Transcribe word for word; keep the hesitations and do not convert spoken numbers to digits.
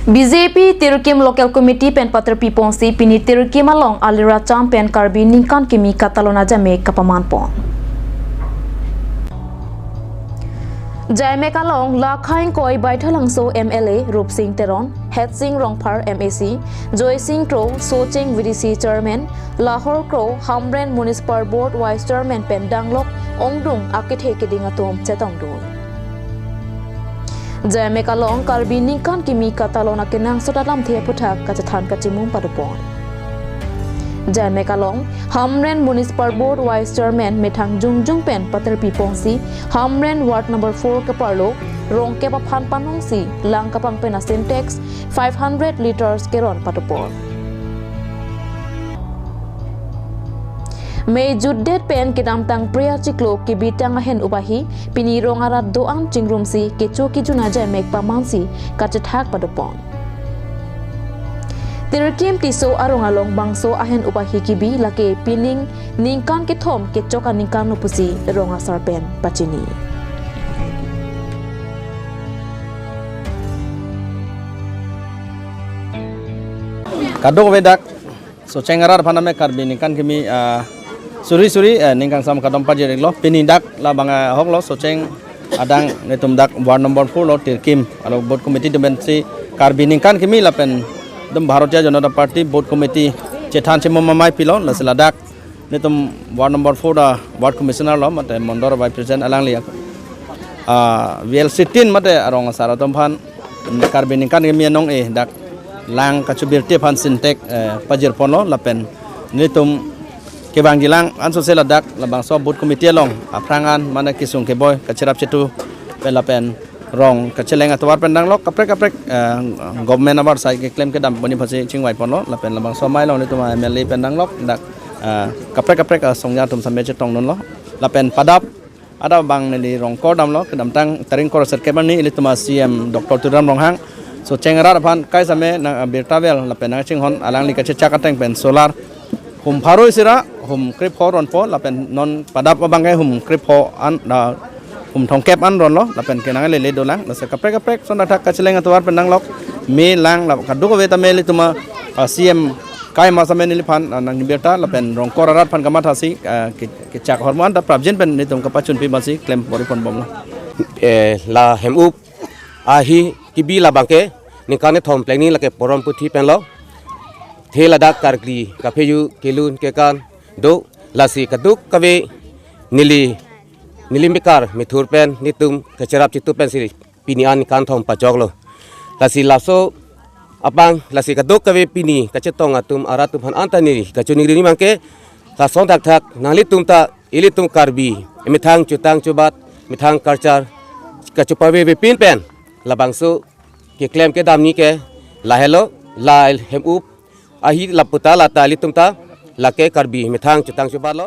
B J P Tirkim Local Committee pen paterpi ponsi pini Tirkim along aliracham pen Karbi ningkan kimi katalon ajame kapaman pon. Jaimek along Lakhaing Koi Baithalangso M L A Rupsing Teron, Hetsing Rongphar M A C, Joysing Kro, Socheng V D C Chairman, Lahor Kro, Hamren Municipal Board Vice Chairman pen danglok ongdung akethe keding atum chetongdun. Jaimek along Karbi ningkan kimi katalon akenangsot alamthe aphuthak kachethan kachimung padopon. Jaimek along Hamren Municipal Board Vice Chairman methang jongjong pen paterpi ponsi Hamren Ward number four keparlo rongkep aphan panongsi lang kapangpen a Sintex five hundred liters keron padopon. May jutdet pen kedamtang Priya Chiklo kebitang ahen upahi pini rong arat do-an chingrumsi kecho kejun ajaimek pamansi kachethak padopon. Tirkim Tisso arong along bangso ahen upahi kebi lake pining ningkan kethom kechok aningkan lo pusi rong asar pen pachini. Kadokave dak Socheng arat aphan tame Karbi ningkan kimi, ah, suri suri, eh, ning kangsam kadom pajir-iklo. Pini dak labang, ah, ahoklo Socheng adang netum dak ward number four lo Tirkim alo booth committee atum pensi Karbi ningkan kimi lapen netum Bharatiya Janata Party booth committee chethan chimum amei pilo, lasi ladak netum ward number four a ward commissioner lo mate mondol vice president alangli, ah, V L C tin mate arong asar atum aphan Karbi ningkan kimi anong-e dak lang kachobirti aphan Sintex, eh, pajir ponlo lapen netum kevangji lang ansose ladak labangso booth committee along aphrang an mane kesung keboi kacherap chetu pen lapen rong kacheleng atovar pen danglok kaprek kaprek, eh, government avarsai keklem kedam poni phasi chingvai ponlo lapen labangso amei along netum M L A pen danglok dak, eh, kaprek kaprek, eh, songja atum same chetongdunlo lapen padap adap abang neli rongkor damlo, kedamtang tarik ingkoi ra sirkep arni ilitum a C M Doctor Tuliram Ronghang Socheng arat aphan kai same nang, ah, birta vel lapen nangchinghon alangli kachechak ateng pen solar hum pharo isi ra hum krepho ronpo lapen non padap abang ke hum krepho an, ah, hum thomkep an ronlo lapen kenanglele dolang, lasi kaprek kaprek son athak kacheleng atovar pen danglok me lang la kadokave tame ilitum a, ah, C M kai ma same neliphan, ah, nangbirta lapen rongkor arat aphan kamathasi, ah, ke kechak ahormu an ta prapjin pen netum kapachunpi masi klem pori ponbomlo. Eh, la hem-up ahi kebi labang ke ningkan kethom plengni lake porom puthi penlo. The ladak karkli kapheju kelun kekan do, lasi kadokave neli neli mekar methur pen netum kacherap chetu pensi pini an ningkan kethom pachoklo. Lasi laso apang lasi kadokave pini kachetong atum arat atum aphan anta neli kachiningri abang ke lason thakthak nanglitum ta ilitum Karbi methang chutang chubat methang culture kachepavepin pen labangso keklem kedam ni ke lahelo, la hem-up ahi lapu ta lata ilitum ta lake Karbi methang chutang chubatlo.